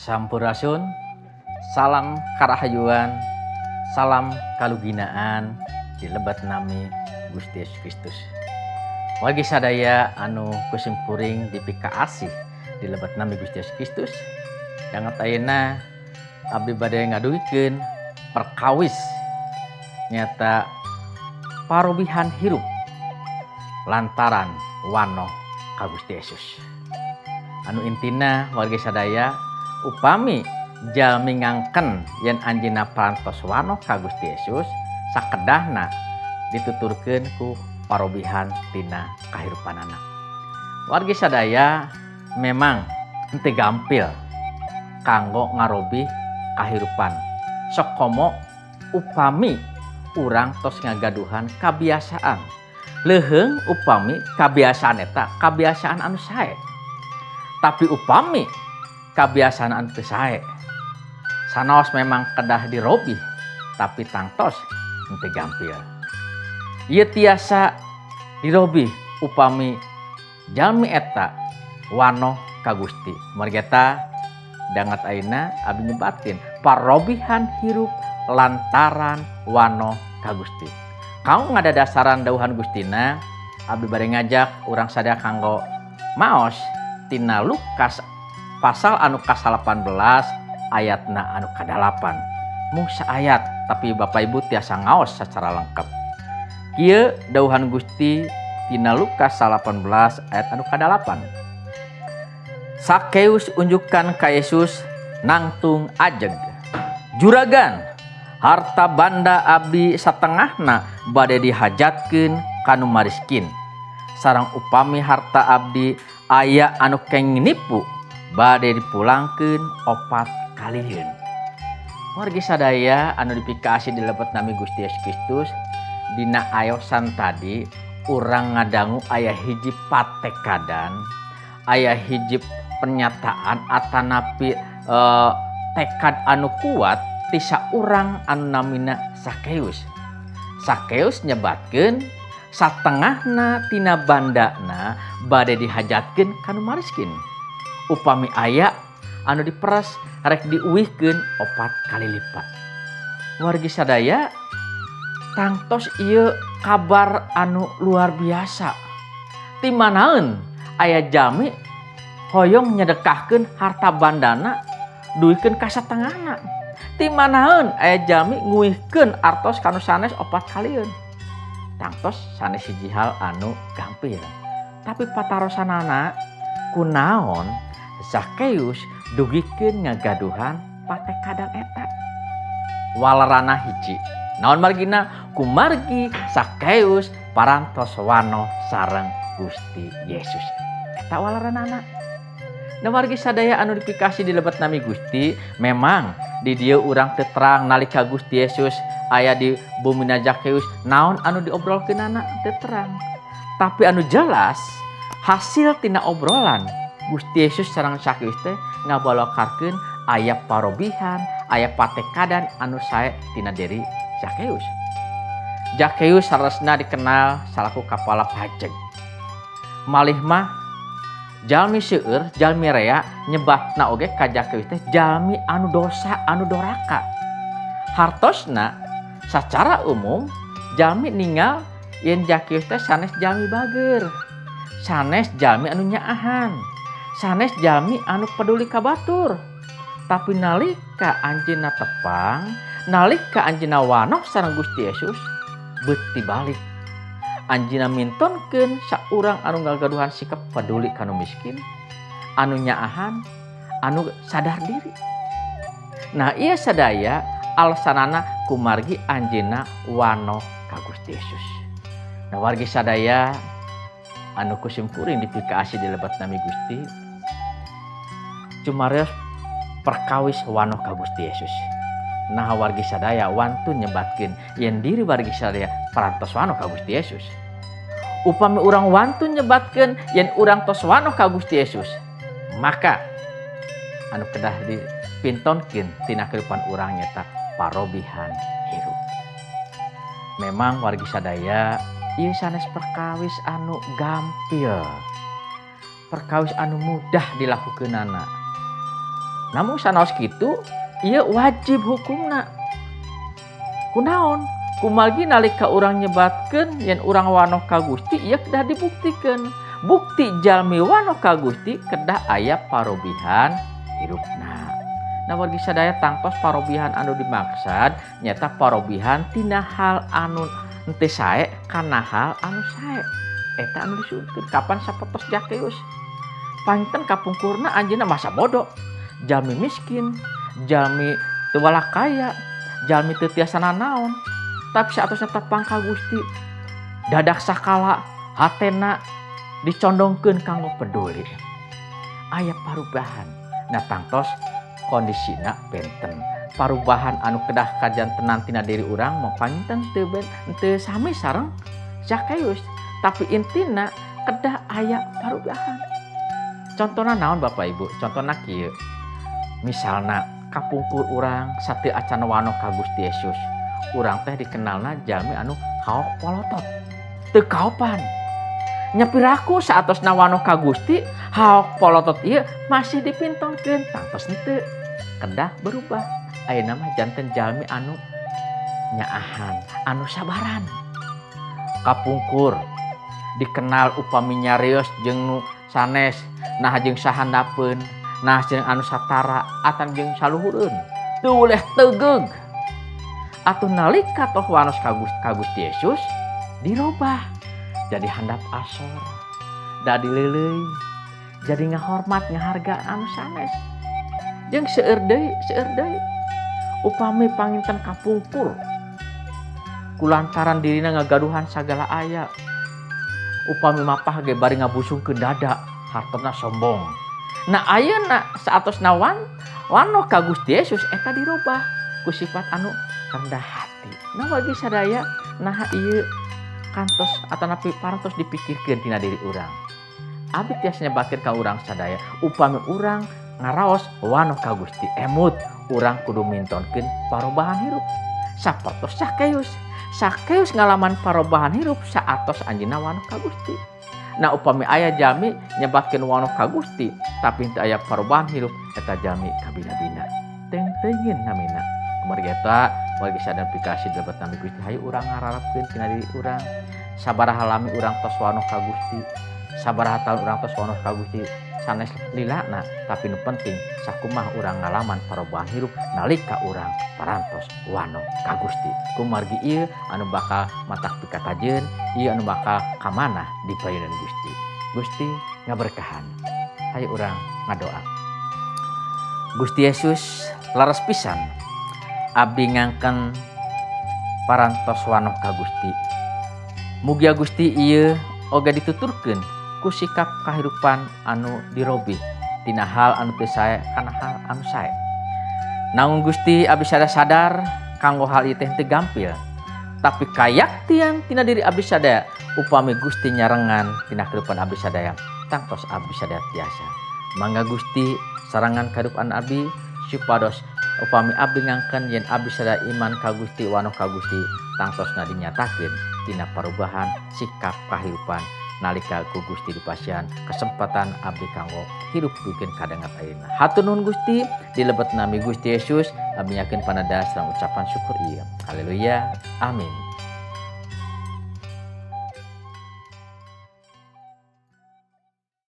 Sampurasun, salam karahayuan, salam kaluginaan di lebet nami Gusti Yesus Kristus. Wargi sadaya anu ku simkuring dipikaasih di lebet nami Gusti Yesus Kristus. Danget ayeuna abdi bade ngadugikeun perkawis nyaeta parobihan hirup lantaran wanoh ka Gusti Yesus. Anu intina, wargi sadaya, upami jalmi ngangken yen anjeunna parantos wanoh ka Gusti Yesus, sakedahna dituturkeun ku parobihan tina kahirupanana. Wargi sadaya, memang henteu gampil kanggo ngarobih kahirupan, sok komo upami urang tos ngagaduhan kabiasaan, leuheung upami kabiasaan eta kabiasaan anu sae. Tapi upami kabiasaan anu teu sae, sanaos memang kedah dirobih, tapi tangtos henteu gampil. Ieu tiasa dirobih upami jalmi eta wanoh ka Gusti. Margi eta, danget ayeuna abdi nyebatkeun parobihan hirup lantaran wanoh ka Gusti. Kanggo ngadadasaran dawuhan Gustina, abdi bade ngajak urang sadaya kanggo maos tina Lukas pasal anu ka-18, ayatna anu ka-8. Mung saayat, tapi Bapak Ibu tiasa ngaos secara lengkap. Kieu dawuhan Gusti tina Lukas 18 ayat anu ka-8. Sakeus unjukan ka Yesus nangtung ajeg. "Juragan, harta banda abdi satengahna bade dihajatkeun ka nu mariskin. Sareng upami harta abdi aya anu kenging nipu, bade dipulangkeun opat kalieun." Wargi sadaya anu dipikaasih di lebet nami Gusti Yesus Kristus, dina ayosan tadi urang ngadangu aya hiji patekadan, aya hiji pernyataan atanapi tekad anu kuat ti saurang anu namina Sakeus. Sakeus nyebatkeun satengahna tina bandana bade dihajatkeun ka nu mariskin. Upami aya anu diperes, rek diuihkeun opat kali lipat. Wargi sadaya, tangtos ieu kabar anu luar biasa. Ti manaeun aya jalmi hoyong nyedekahkeun harta bandana duikeun ka satengahna? Ti manaeun aya jalmi nguihkeun artos ka nu sanes opat kalieun? Tangtos sanes hiji hal anu gampil. Tapi patarosanana, kunaon Zakeus dugikeun ngagaduhan patekadan eta? Walerana hiji. Naon margina? Kumargi Sakeus parantos wanoh sareng Gusti Yesus. Eta waleranana. Nah, wargi sadaya anu dipikaasih di lebet nami Gusti, memang di dieu urang teu terang nalika Gusti Yesus aya di bumina Zakeus, naon anu diobrolkeunana teu terang. Tapi anu jelas, hasil tina obrolan Gusti Yesus sareng Zakeus teh ngabalokarkeun aya parobihan, aya patekadan anu sae tina diri Zakeus. Zakeus saleresna dikenal salaku kapala pajeg. Malih mah jalmi seueur, jalmi rea nyebatna oge ka Zakeus teh jalmi anu dosa, anu doraka. Hartosna sacara umum jalmi ningal yen Zakeus teh sanes jalmi bager, sanes jalmi anu nyaahan, sanes jalmi anu peduli ka batur. Tapi nalika anjeunna tepang, nalika anjeunna wanoh sareng Gusti Yesus, beuti balik. Anjeunna mintonkeun saurang anu ngagaduhan sikap peduli ka nu miskin, anu nyaahan, anu sadar diri. Nah, ieu sadaya alasanana kumargi anjeunna wanoh ka Gusti Yesus. Nah, wargi sadaya anu ku simkuring dipikaasih di lebet nami Gusti, cumareos perkawis wanoh ka Gusti Yesus. Nah, wargi sadaya wantun nyebatkeun yen diri wargi sadaya parantos wanoh ka Gusti Yesus? Upami urang wantun nyebatkeun yen urang tos wanoh ka Gusti Yesus, maka anu kedah dipintonkeun tina kehidupan urang nyata parobihan hirup. Memang, wargi sadaya, ieu sanes perkawis anu gampil, perkawis anu mudah dilakukeunana. Namun sanaos kitu ieu wajib hukumna. Kunaon? Kumargi nalika urang nyebatkeun yen urang wanoh ka Gusti ieu kedah dibuktikeun. Bukti jalmi wanoh ka Gusti kedah aya parobihan hirupna. Nah wargi sadaya tangtos parobihan anu dimaksad nyata parobihan tina hal anu henteu sae kana hal anu sae. Eta anu disebutkeun kapan sapertos Zakeus. Panten kapungkurna anjeunna masa bodoh, jalmi miskin, jalmi teu walakaya, jalmi teu tiasa nanaon. Tapi saatosna tepang ka Gusti, dadak sakala hatena dicondongkeun kanggo peduli. Aya parubahan. Nah tangtos kondisina benten. Parubahan anu kedah kajantenan tina diri urang mah panginten teu sami sareng Zakeus, tapi intina kedah aya parubahan. Contona naon Bapak Ibu? Contona kieu. Misalna kapungkur urang sateu acan wanoh ka Gusti Yesus. Urang teh dikenalna jalmi anu haok polotot. Teu kaopan. Nya piraku saatosna wanoh ka Gusti, haok polotot ieu masih dipintonkeun, tangtos henteu. Kedah berubah. Ayeuna mah janten jalmi anu nyaahan, anu sabaran. Kapungkur dikenal upami nyarios jeung nu sanes, nah jeung sahandapeun, nah jeung anu satara atan jeung saluhureun. Teu boleh tegeug. Atuh nalika toh wanos ka Gusti Yesus dirobah jadi handap asor, dadi leuleuy, jadi ngahormat ngaharga anu sanes. Jeung seueur deui upami panginten kapungkur kulantaran dirina ngagaduhan sagala aya, upami mapah ge bari ngabusungkeun dada, hartona sombong. Nah ayeuna saatosna wanoh ka Gusti Yesus eta dirobah ku sifat anu rendah hati. Nah bagi sadaya naha ieu kantos atanapi parantos dipikirkeun tina diri urang. Abdi tiasa nyebatkeun ka urang sadaya, upami urang ngaraos wanoh ka Gusti emut, urang kudu mintonkeun parobahan hirup. Sapertos Zakeus. Zakeus ngalaman parobahan hirup saatos anjeunna wanoh ka Gusti. Nah upami aya jalmi nyebatkeun wanoh ka Gusti tapi henteu aya parobahan hirup, eta jalmi kabina-bina. Teuing-teuingin namina. Kumargi eta wargi sadaya pikasih lebet nami Gusti, hayu urang ngararapkeun tina diri urang. Sabaraha lami urang tos wanoh ka Gusti, sabaraha taun urang tos wanoh ka Gusti sanes lilana, tapi nu penting sakumaha urang ngalaman parobahan hirup nalika urang parantos wanoh ka Gusti. Kumargi ieu anu bakal matak pikatajeun, ieu anu bakal kamanah di payunan Gusti. Gusti ngaberkahan. Hayu urang ngadoa. Gusti Yesus laras pisan abdi ngangken parantos wanoh ka Gusti. Mugia Gusti ieu oge dituturkeun ku sikap kahirupan anu dirobih tina hal anu teu sae kana hal anu sae. Namun Gusti abdi sadar kanggo hal ieu teh teu gampil, tapi kayaktian tina diri abdi sadaya upami Gusti nyarengan tina kahirupan abdi sadaya, tangtos abdi sadaya tiasa. Mangga Gusti sarangan kahirupan abdi supados upami abdi ngangken yen abdi sadaya iman ka Gusti wanoh ka Gusti tangtosna dinyatakeun tina parubahan sikap kahirupan nalika ku Gusti dipasihan kesempatan abdi kanggo hirup dugi kadangat ayeuna. Hatur nuhun Gusti, dilebet nami Gusti Yesus abdi nyakeun panada sareng ucapan syukur ieu. Haleluya. Amin.